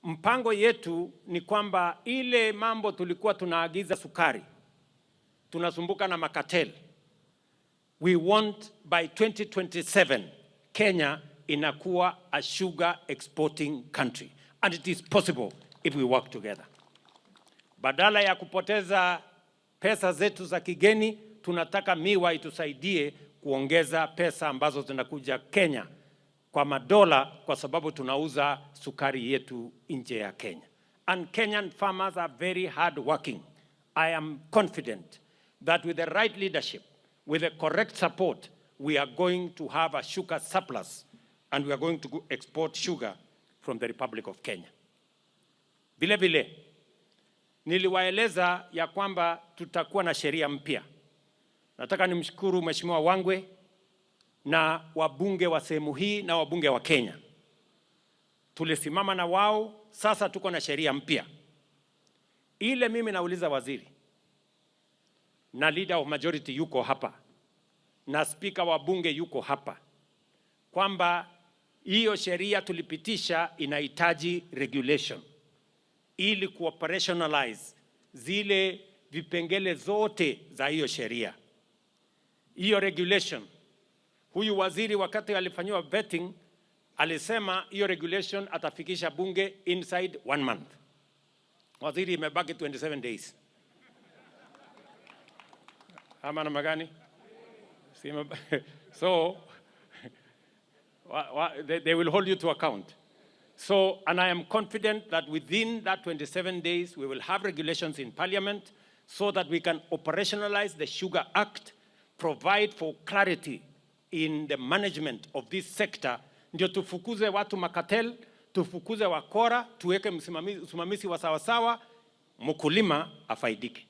Mpango yetu ni kwamba ile mambo tulikuwa tunaagiza sukari, tunasumbuka na macartel. We want by 2027 Kenya inakuwa a sugar exporting country, and it is possible if we work together. Badala ya kupoteza pesa zetu za kigeni, tunataka miwa itusaidie kuongeza pesa ambazo zinakuja Kenya kwa madola, kwa sababu tunauza sukari yetu nje ya Kenya. And Kenyan farmers are very hard working. I am confident that with the right leadership, with the correct support, we are going to have a sugar surplus and we are going to export sugar from the Republic of Kenya. Vile vile niliwaeleza ya kwamba tutakuwa na sheria mpya. Nataka nimshukuru Mheshimiwa Wangwe na wabunge wa sehemu hii na wabunge wa Kenya. Tulisimama na wao, sasa tuko na sheria mpya. Ile mimi nauliza waziri na leader of majority yuko hapa na spika wa bunge yuko hapa, kwamba hiyo sheria tulipitisha inahitaji regulation ili kuoperationalize zile vipengele zote za hiyo sheria. Hiyo regulation, huyu waziri wakati alifanyiwa vetting alisema hiyo regulation atafikisha bunge inside one month. Waziri, imebaki 27 days ama namna gani? So they will hold you to account. So, and I am confident that within that 27 days, we will have regulations in Parliament so that we can operationalize the Sugar Act, provide for clarity in the management of this sector, ndio tufukuze watu macartel, tufukuze wakora, tuweke usimamizi wa sawasawa, mkulima afaidike.